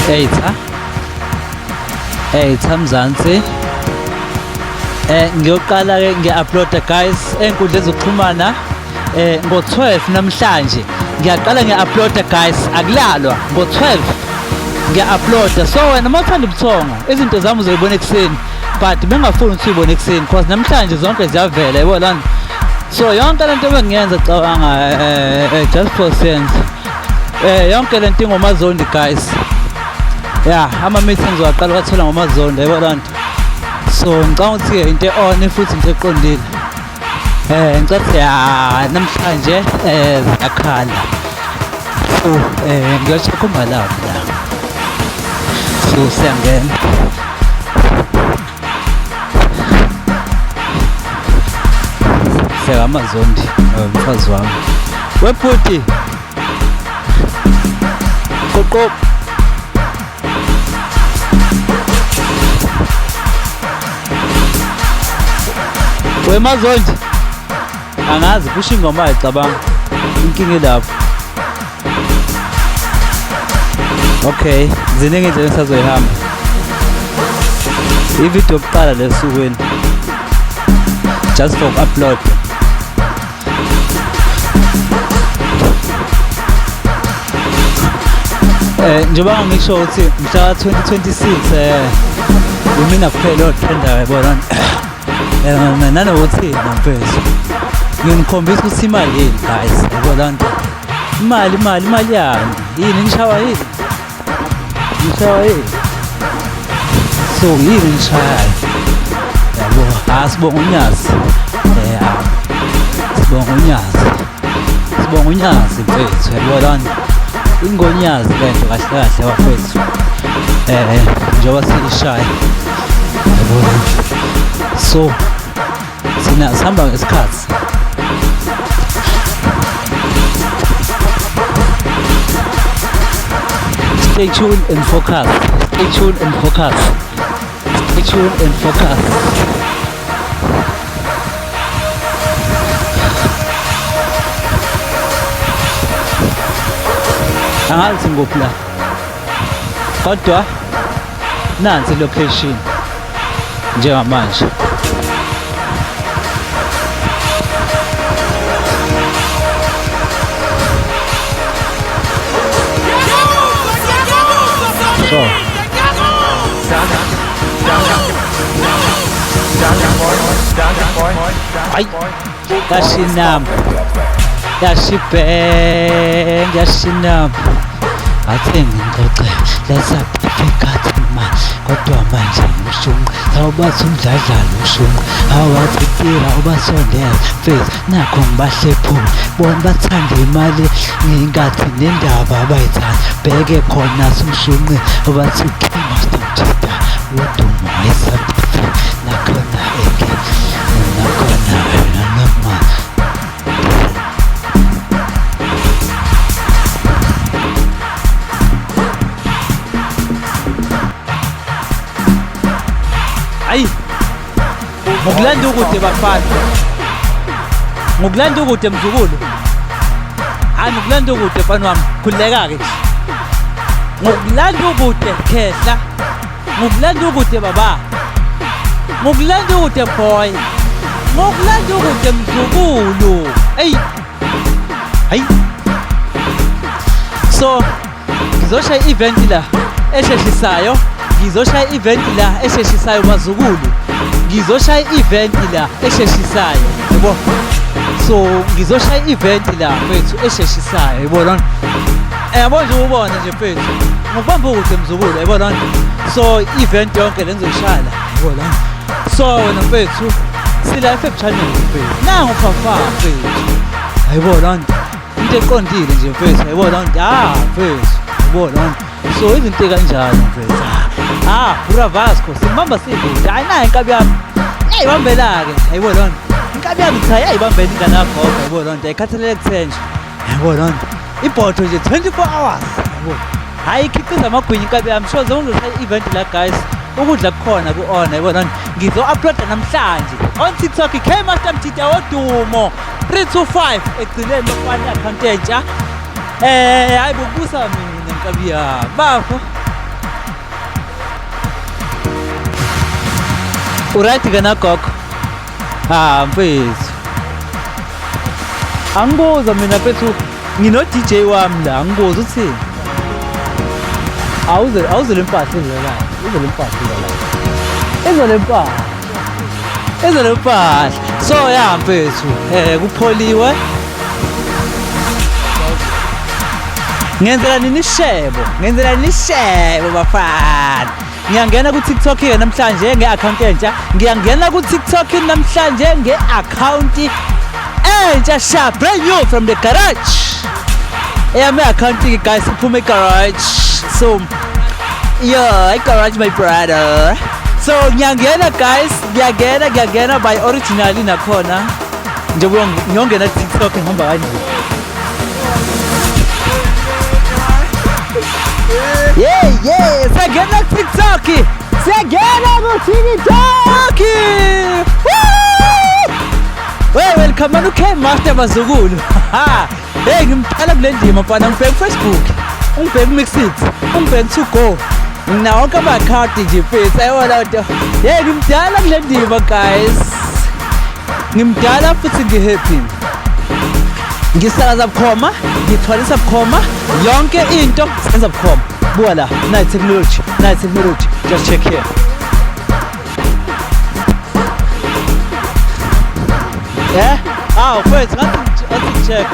Eyitha. Eyitha Mzansi. Ngiyoqala ke ngiya-uploada guys ey'nkundleni zokuxhumana ngo-12 namhlanje. Ngiyaqala ngiya-uploada guys, akulalwa ngo-12 ngiya-uploada. So wena uma uthanda ubuthongo, izinto zami uzoyibona ekuseni, but bengingafuni ukuthi uyibone ekuseni because namhlanje zonke ziyavela, yabo lana. So yonke lento ebengiyenza cabanga just for sense. Yonke lento ingomazondi guys. Yeah, ama meetings waqala wathola ngomazondi, yabo lana. So ngicabanga ukuthi into e-on futhi into eqondile. Ngicela ya namhlanje ziyakhala. So ngiyocheck umalaphi la. So siyangena. Siyakamazondi mfazi wami. Webhuti. Qoqo. Wemazondi. Angazi kusho ingoma ayicabanga. Inkinga ilapho. Okay, ziningi indlela engisazoyihamba. Ividiyo yokuqala lesukwini. Just for upload. Njengoba ngisho ukuthi mhla 2026 imina kuphela otrendayo yabona. Nanokuthi mfethu nginikhombisa ukuthi imali yini guys, yabo loo nto. Imali imali imali yani yini nishawa yini? Nishawa yini? So yini nishayayo? Yabo, ah sibonga unyazi. Sibonga unyazi. Sibonga unyazi mfethu, yabo loo nto. Ingonyazi lento kahle kahle bafethu. Njengoba siyishaya. Yabo. So thina sihamba ngesikhathi. Stay tuned and focus. Stay tuned and focus. Stay tuned and focus. Angazi ngikuphi la. Kodwa nansi location njengamanje. So. Ay, yashinamba. Yashibheng, yashinamba. Athe ngixoxe lesaphi ma kodwa manje ngishunqa awubathi umdladlalo ushunqa awathi tira ubasondela mfethu nakho ngibahlephula bona bathanda imali ngingathi nendaba abayithanda bheke khona sumshunqe bathi king of the Mjita udumo eSouth nakhona eke nakhona noma. Ayi, ngokulanda ukude bafana, ngokulanda ukude mzukulu, hayi ngokulanda ukude mfana wami, khululeka-ke nje ngokulanda ukude khehla, ngokulanda ukude baba, ngokulanda ukude boy, ngokulanda ukude mzukulu. Eyi hayi, so ngizoshaya i-event la esheshisayo, ngizoshaya i-event la esheshisayo bazukulu, ngizoshaya i-event la esheshisayo yabo. So ngizoshaya i-event la mfethu esheshisayo yabo lona. Yabo nje ubona nje mfethu ngokubamba ukude mzukulu yabo lona. So i-event yonke le ngizoyishaya la yabo lona. So wena mfethu sila FM channel mfethu, nangu fafa mfethu yabo lona, into eqondile nje mfethu yabo lona. Ah mfethu yabo lona, so izinto kanjalo mfethu. Ah Bura Vasco simbamba sikude, hayi nayi inkabi yami yayibambela-ke yabo lona, inkabi yami cha yayibambela ingane yagogo yabo lona, ayikhathalele kuthenjwa yabo lona, ibhodo nje 24 hours yabo. Hayi ikhiqiza amagwinya inkabi yami. So ngizoshaya i-event la guys, ukudla kukhona ku-on yabo lona. Ngizo-uploada namhlanje on TikTok K Master Mjita wodumo 325 egcineni bafana i-account entsha. Hayi bokubusa mina nkabi yami bafo. Uright ke nagogo? Ha mfethu. Angibuzwa mina mfethu, ngino DJ wami la, angibuza uthini? Awuze awuze lempahla idlalayo. Uze lempahla idlalayo. Izo lempahla. Izo lempahla. So ya mfethu, kupholiwe. Ngenzela nini ishebo? Ngenzela nini ishebo bafana? Ngiyangena ku-TikTok ke namhlanje nge-account entsha. Ngiyangena ku-TikTok namhlanje nge-account entsha sha, brand new from the garage. Eyami i-account ke guys iphume e-garage. So yeah, i-garage my brother. So ngiyangena guys, ngiyangena ngiyangena by originally nakhona. Njengoba ngiyongena ku-TikTok ngihamba kanje. Yeah, yeah, siyangena ku-TikTok. Siyangena ku-TikTok. Woo! Hey, welcome on K Master bazukulu. Ha. Hey, ngimqala kule ndima mfana, ngibheke ku-Facebook, ungibheke ku-Mixit, ungibheke to go. Nginawo wonke amakhadi nje mfethu, ayibona nto. Hey, ngimdala kule ndima guys. Ngimdala futhi ngi-happy. Ngisakaza bukhoma, ngithwalisa bukhoma, yonke into senza bukhoma. Buka la, nayi technology, nayi technology. Just check here. Yeah? Ah, mfethu, ngathi check.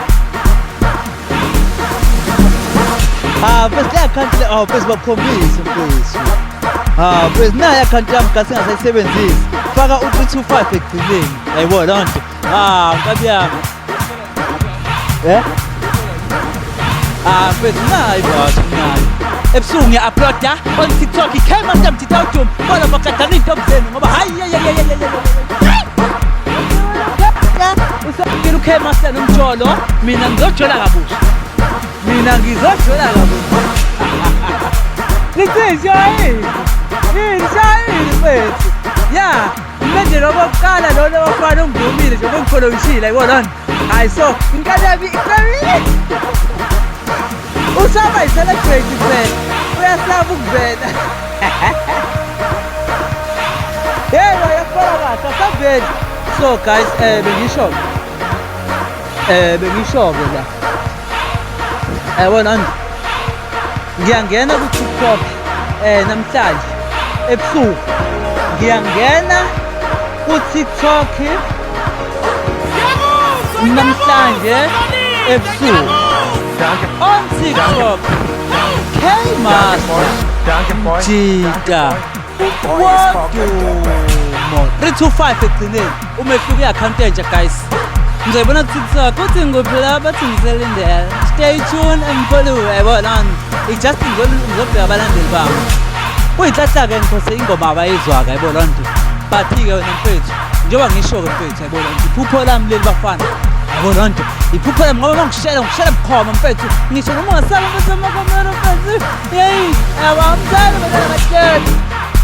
Ah, mfethu le account le, oh mfethu bakhombise mfethu. Ah, mfethu nayi account yami kasi ngasayisebenzisi. Faka u-325 ekugcineni. Yayibona loo nto. Ah, nkabi yami. Eh? Ah, mfethu nayi boss, nayi. Ebusuku ngiya-uploada on TikTok, K Master Mjita Udum. Bona bakadana iy'ntombi zenu ngoba hayi hayi hayi hayi hayi. Usefike u-K Master nomjolo, mina ngizojola kabusha. Mina ngizojola kabusha. Lithi shayini. Yini shayini mfethu. Ya, mina nje lokokuqala lona wafana ungivumile nje ungikholowishile yayibona loo nto. Hayi so, inkani yami iqinile. Usaba yi-celebrate phela. Uyasaba ukuvela. Hey, uyakubona kahle, asaveli. So guys, bengisho. Bengisho ke la. Yabona ngiyangena ku TikTok namhlanje ebusuku. Ngiyangena ku TikTok namhlanje ebusuku. On TikTok. K Master Mjita Wodumo 325 ekugcineni umehluko i-account entsha guys. Ngizoyibona ku-TikTok uthi nguphi la bathi ngiselindela. Stay tuned and follow yayibona. I-just ngizobheka abalandeli bami. Kuyinhlahla-ke ngiphose ingoma abayizwa-ke yayibona nto. But-ke wena mfethu njengoba ngisho-ke mfethu yayibona nto, iphupho lami leli bafana yayibona nto, iphupho lami ngoba mangishela ngishela bukhoma mfethu, ngisho noma ungasala mfethu amakamera mfethu, yeyi abamthandi bantwana batshela.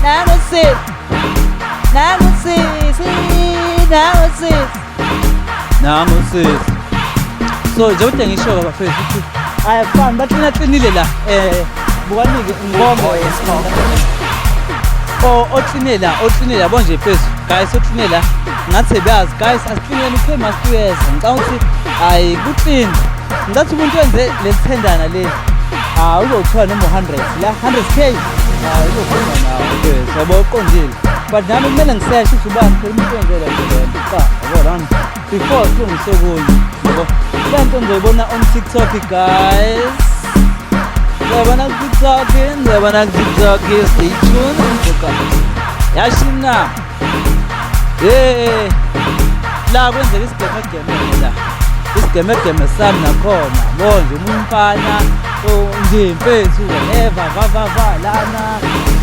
Nangu sisi, nangu sisi, nangu sisi, nangu sisi. So njengoba ngisho-ke bafethu ukuthi ayafani baklina-klinile la. Bukanike ngibonge okline la, okline la bonje mfethu guys, okline la ngathi beyazi guys, asiklineni u-K Master uyeza. Ngicabanga ukuthi hayi kuclean, ngicathi umuntu wenze lelithendana leli, ah uzothola noma 100 la 100k, ah uzokhuluma nawe mfethu yabo, uqondile. But nami kumele ngiseshe ukuthi ubani phela umuntu wenze le nto lena, cha yabo lana before silungise okunye yabo. Le nto ngizoyibona on TikTok guys, ngizoyibona ku TikTok, ngizoyibona ku TikTok. Stay tuned and focus. Yashina la kwenzeka isigemegeme la, isigemegeme sami nakhona bonje umfana nje mfethu whatever va va va lana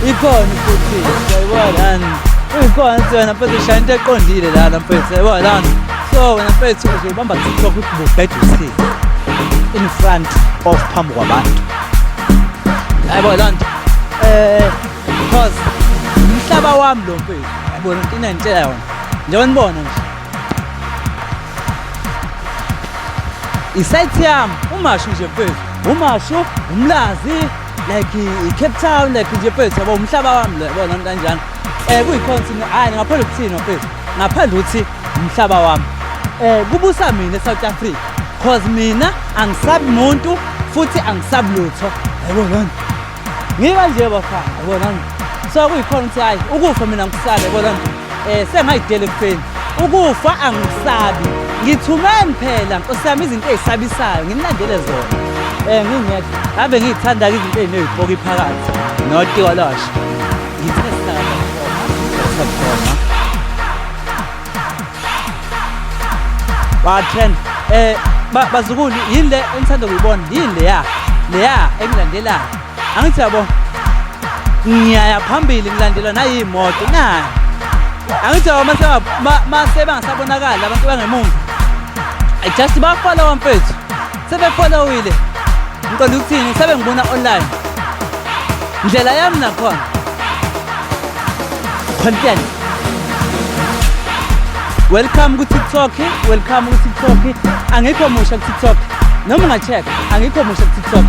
ikhona futhi yayibona uyikhona ukuthi wena mfethu shaya into eqondile lana mfethu yayibona lana. So wena mfethu uzoyibamba TikTok ukuthi bubhede usini in front of phambi kwabantu yayibona loo nto. Because umhlaba wami lo mfethu yayibona into inangitshela yona njengoba nibona nje isite yami umashu nje mfethu, umashu umlazi like i-Cape Town like nje mfethu yabo, umhlaba wami lo yabona kanjani. Kuyikhona ukuthi hhayi ngaphandle ukuthini mfethu, ngaphandle ukuthi umhlaba wami. Kubusa mina eSouth Africa cause mina angisabi muntu futhi angisabi lutho. Yabo lona. Ngikanje bafana, yabo lona. So kuyikhona ukuthi hhayi ukufa mina ngikusabe yabo lona. Sengayidela ekufeni. Ukufa angikusabi. Ngithumeni phela Nkosi yami izinto ezisabisayo nginilandele zona. Ngingekho. Ave ngiyithanda-ke izinto ey'nezipoki phakathi. Notikoloshe. Ngithe saka Wa trend. Bazukulu yini le enithanda ukuyibona? Yini leya? Leya engilandelayo. Angithi yabo. Ngiyaya phambili ngilandelwa nayimoto nayi. Angithi yabo mase mase bangasabonakali abantu bangemuva. Just bafollow mfethu. Sebefollowile. Ngiqonda ukuthini? Sebengibona online. Ndlela yami nakhona. Content. Welcome ku TikTok, welcome ku TikTok. Angikho musha ku TikTok. Noma unga-check, angikho musha ku TikTok.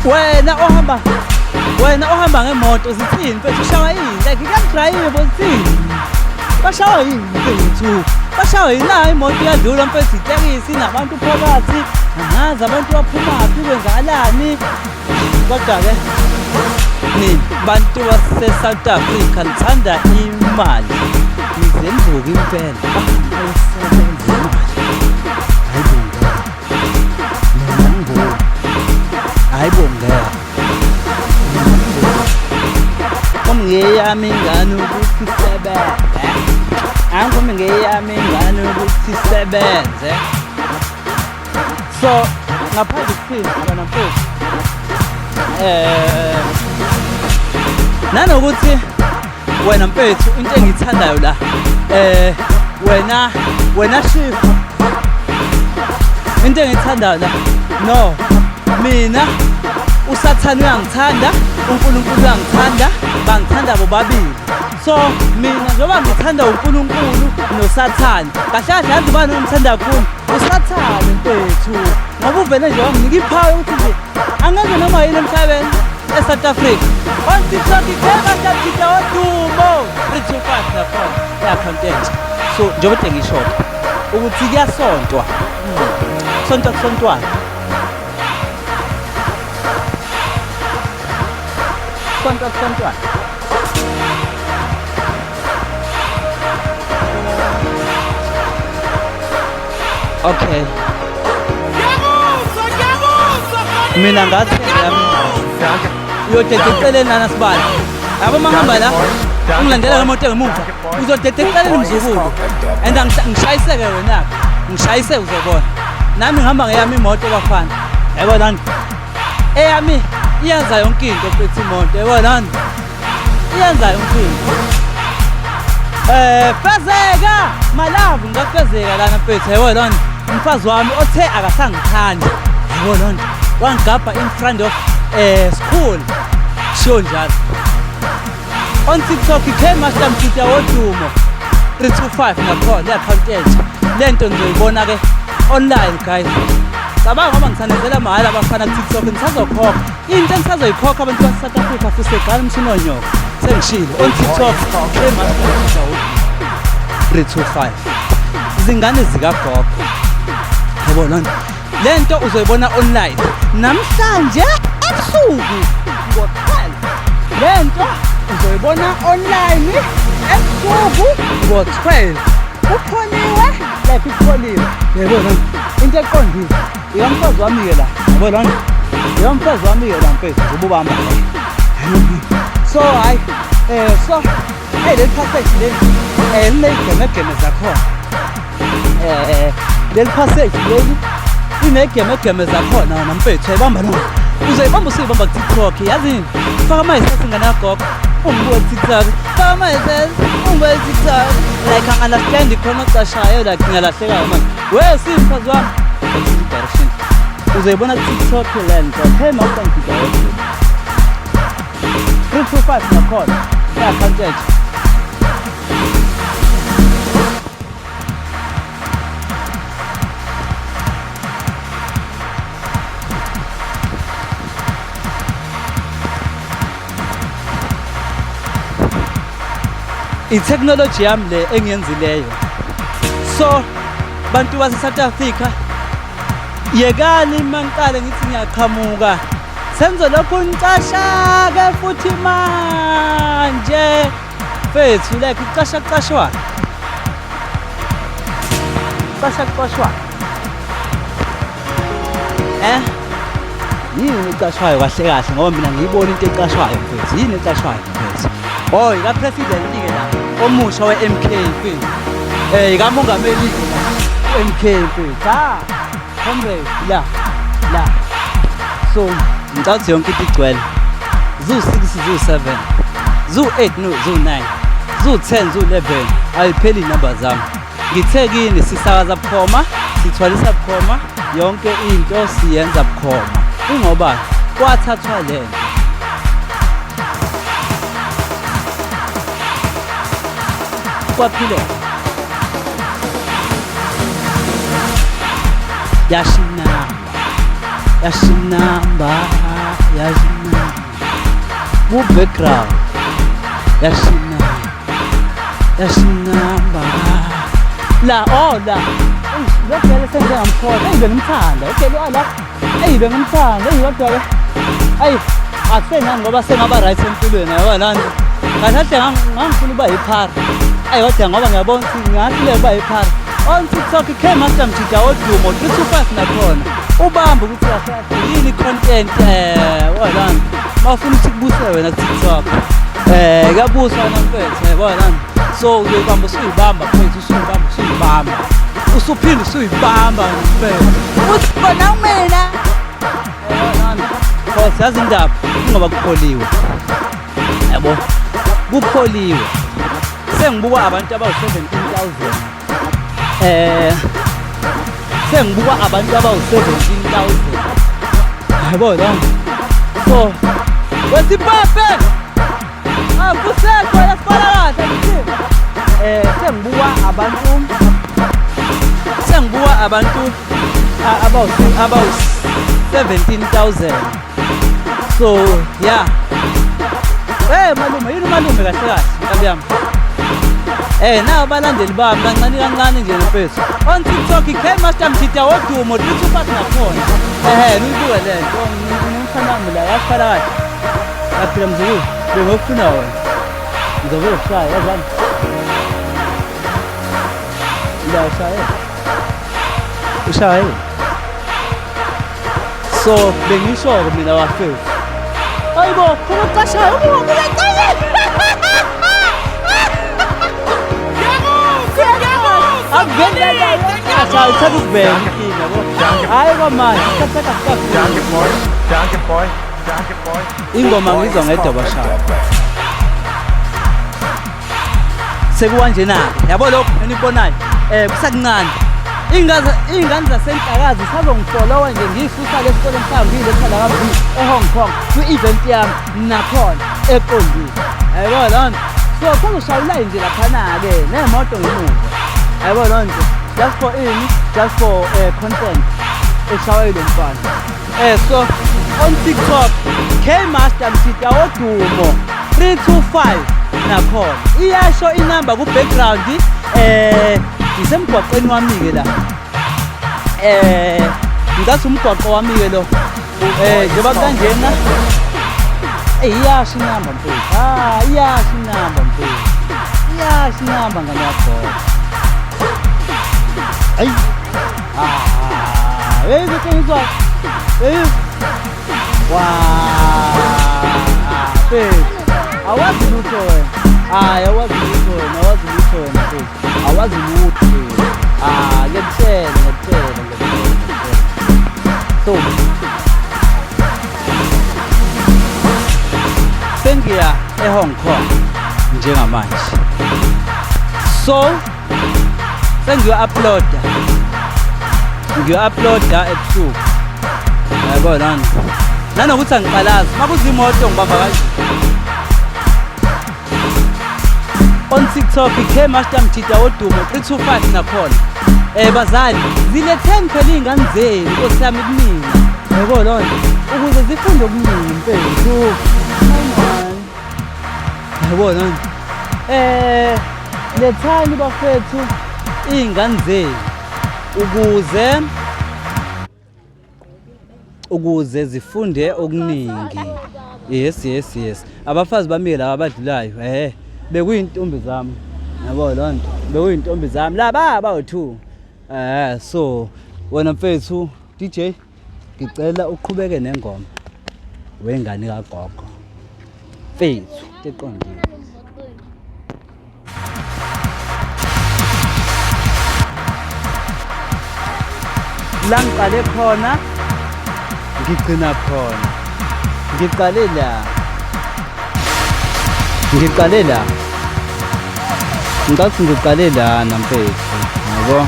Wena ohamba wena ohamba ngemoto zithini mfethu ushawa yini? Like kuyadrayiva zithini? Bashawa yini mfethu? Bashawa yini na imoto iyadlula mfethu itekisi nabantu phakathi. Angazi abantu baphumaphi kwenzakalani? Kodwa-ke nina bantu base-South Africa nithanda imali. Nize nivuke impela. Basebenza imali. Hayi bo ngeke. Mina ngiboni. Hayi bo ngeke. Mina ngiboni. Ngeyami ingane ukuthi isebenze. Angivumi ngeyami ingane ukuthi isebenze. So ngaphandle kuthini wena mfowethu nanokuthi wena mfethu into engiyithandayo la wena wena shift into engiyithandayo la no mina uSathane uyangithanda uNkulunkulu uyangithanda bangithanda bobabili. So mina njengoba ngithanda uNkulunkulu noSathane kahle kahle yazi ubani ongithanda kakhulu uSathane mfethu ngoba uvele nje wanginika iphawu ukuthi nje angenze noma yini emhlabeni eSouth Africa. On TikTok ikhema wodumo 325 nakhona i-account entsha. So njengoba kade ngisho-ke ukuthi kuyasontwa sontwa kusontwana sontwa kusontwana. Okay. Mina ngathi yami uyodeda eceleni lana sibali. Yabo mangihamba la ungilandela ngemoto engemuva uzodeda eceleni mzukulu. And ngishayiseke wena. Ngishayiseke uzobona. Nami ngihamba ngeyami imoto bafana. Yabo lana. Eyami iyenza yonke into mfethu imoto. Yabo lana. Iyenza yonke into. Fezeka malavu ngafezeka lana mfethu yabo lona umfazi wami othe akasangithandi yabo lona wangigabha in front of school sho njalo. On TikTok K Master Mjita wodumo 325 nakhona i-account entsha. Lento nizoyibona ke online guys. Cabanga ngoba ngisanezela mahhala abafana ku TikTok ngisazokhokha into engisazoyikhokha abantu base South Africa futhi egala umshini wonyoko sengishilo on TikTok K Master Mjita wodumo 325 izingane zikagogo yabo lona lento uzoyibona online namhlanje ebusuku ngo-12 lento uzoyibona online ebusuku ngo-12 kupholiwe like kupholiwe yebo lona into eqondile iyomfazi wami-ke la yabo lona iyomfazi wami-ke la mfethu ububamba so hayi so hey leli passage leli lineyigemegeme zakhona leli passage leli linegemegeme zakhona wena mfethu ayibamba lo uzoyibamba usuyibamba ku-TikTok yazini faka ama-SS ingane kagogo ungibuke ku-TikTok faka ama-SS ungibuke ku-TikTok like angi-understand khona ocashayo like ngiyalahlekayo manje we simfazi wami direction uzoyibona ku-TikTok lento hey mawuqangida 325 nakhona i-account entsha. I-technology yami le engiyenzileyo. So bantu base-South Africa, yekani mangiqale ngithi ngiyaqhamuka senzo lokhu nicasha-ke futhi manje fethu, like kucasha kucashwa, kucasha kucashwa, eh yini ecashwayo kahle kahle? Ngoba mina ngiyibona into ecashwayo mfethu. Yini ecashwayo mfethu? Oh, ika-president-ke la omusha we-MK mfethu, ikamongameli-ke la u-MK mfethu. Ha, comrade, la la. So ngicabanga ukuthi yonke into igcwele, ziwu-6, ziwu-7, ziwu-8, no, ziwu-9, ziwu-10, ziwu-11, ayipheli iy'namba zami. Ngithe kini sisakaza bukhoma, sithwalisa bukhoma, yonke into siyenza bukhoma, kungoba kwathathwa lento kwaphileka yashinamba, yashinamba, yashinamba ku-background, yashinamba, yashinamba la. Oh, la lo vele sengize ngamkhohlwa. Eyi, bengimthanda, okay, lo la. Eyi, bengimthanda. Eyi, kodwa-ke ayi, akusenani ngoba sengaba right empilweni, yabo nani. Kahle kahle ngangifuna ukuba yiphara. Ayi, kodwa ngoba ngiyabona ukuthi ngingahluleka ukuba yiphara. On TikTok, K Master Mjida wodumo 325 nakhona. Ubambe ukuthi kahle kahle yini content, walana. Mawufuna ukuthi kubuse wena ku-TikTok. Kuyabuswa wena mfethu, yabona. So uzoyibamba, usuyibamba mfethu, usuyibamba, usuyibamba. Usuphinda usuyibamba mfethu. Uthi bona mina. Yabona. Cause yazi indaba ngoba kupholiwe. Yabo. Kupholiwe. Sengibuka abantu abawu-17,000. Sengibuka abantu abawu-17,000. Yabo la. So, wesipape. Ah, kusekho yasibala kahle ngithi. Sengibuka abantu abawu 17,000. So, yeah. Eh malume, yini malume kahle kahle, nkabi yami. Nawo abalandeli bami kancane kancane nje mfethu. On TikTok, K Master Mjida wodumo 325 nakhona. Ehe, niyibuke le nto. Ngimfana wami la, yasifala kahle. Yaphila mzukulu, bengokufuna wena. Ngizobe ukushaya, yazani. La ushaye. Ushaye. So bengisho mina wafethu. Hayibo, khona ucashayo, ubuka. Akuveli la, ithatha ukuvela inkinga, yabo. Hayi kwamanje, isikhathi sakhe asikafiki. Danke, boy. Danke, boy. Danke, boy. Ingoma ngizwa ngedwa bashaya. Sekukanjena-ke, yabo, lokhu enikubonayo kusakuncane. Iy'ngane zasenhlakazi sazongifollowa nje, ngiyisusa le esikoleni sami, ngiyiletha la kabi e-Hong Kong kwi-event yami nakhona eqondile, yayibona loo nto. So kuzoshaya ulayini nje laphana-ke ney'moto ngemuva, yayibona loo nto, just for ini, just for content eshawa yilo mfana. So on TikTok, K Master Mthita wodumo 325 nakhona iyasho inamba ku background. Ngisemgwaqweni wami ke la, ngicathi umgwaqo wami ke lo, njengoba kanjena. Iyasho inamba mfethu. Ah, iyasho inamba mfethu, iyasho inamba ngane yakho. Ayi, ah, hey, ngizwa, hey, wa mfethu, awazi lutho wena. Hayi, awazi lutho wena, awazi lutho wena mfethu, awazi lutho. Ah, ngiyakutshela, ngiyakutshela, ngiyakutshela, ngiyakutshela. So sengiya eHong Kong njengamanje, so sengiyo-uploada, ngiyo-uploada ebusuku, yabo nani, nanokuthi angiqalazi uma kuza imoto ngibamba kanje. On TikTok, K Master Mjida wodumo 325 nakhona. Bazali, ziletheni phela iy'ngane zenu, nkosi yami, kumina, yabo loo nto, ukuze zifunde okuningi mfethu. Come on, yabo loo nto. Lethani bafethu iy'ngane zenu ukuze zifunde okuningi. Yes, yes, yes. Abafazi bamile laba abadlulayo. Bekuyintombi zami. Yabo loo nto. Bekuyintombi zami. Laba bawu-2. So wena mfethu DJ ngicela uqhubeke nengoma wengane kagogo. Mfethu, eqondile. La ngiqale khona ngigcina khona. Ngiqale la. Ngiqale la. Ngicathi ngiqale lana mfethu. Yabo.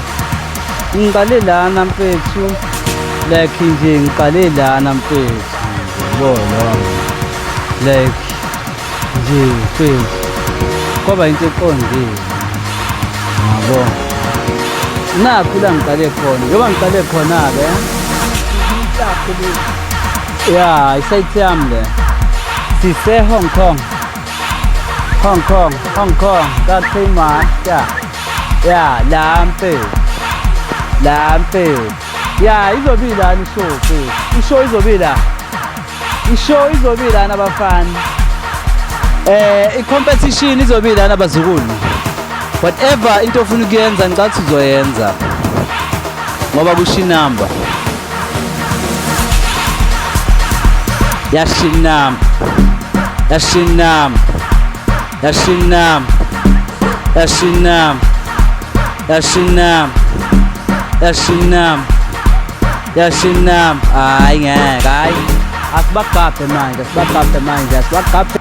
Ngiqale lana mfethu. Like nje ngiqale lana mfethu. Yabo lo. Like nje mfethu. Kwaba into eqondile. Yabo. Nakhu la ngiqale khona. Njengoba ngiqale khona-ke. Ya, isite yami le. Sise Hong Kong. Hong Kong, Hong Kong, ka-Kmart. Ya, la mfethu. La mfethu. Ya, izobe ilana ishow mfethu. Ishow izobe ila. Ishow izobe ilana abafana. I-competition izobe ilana abazukulu. Whatever into ofuna ukuyenza ngicathi uzoyenza. Ngoba kusho inamba. Yashinamba. Yashinamba. Yashinamba. Yashinamba. Yashinamba. Yashinamba. Yashinamba. Hayi ngeke, hayi. Asibagabhe manje, asibagabhe manje, asibagabhe.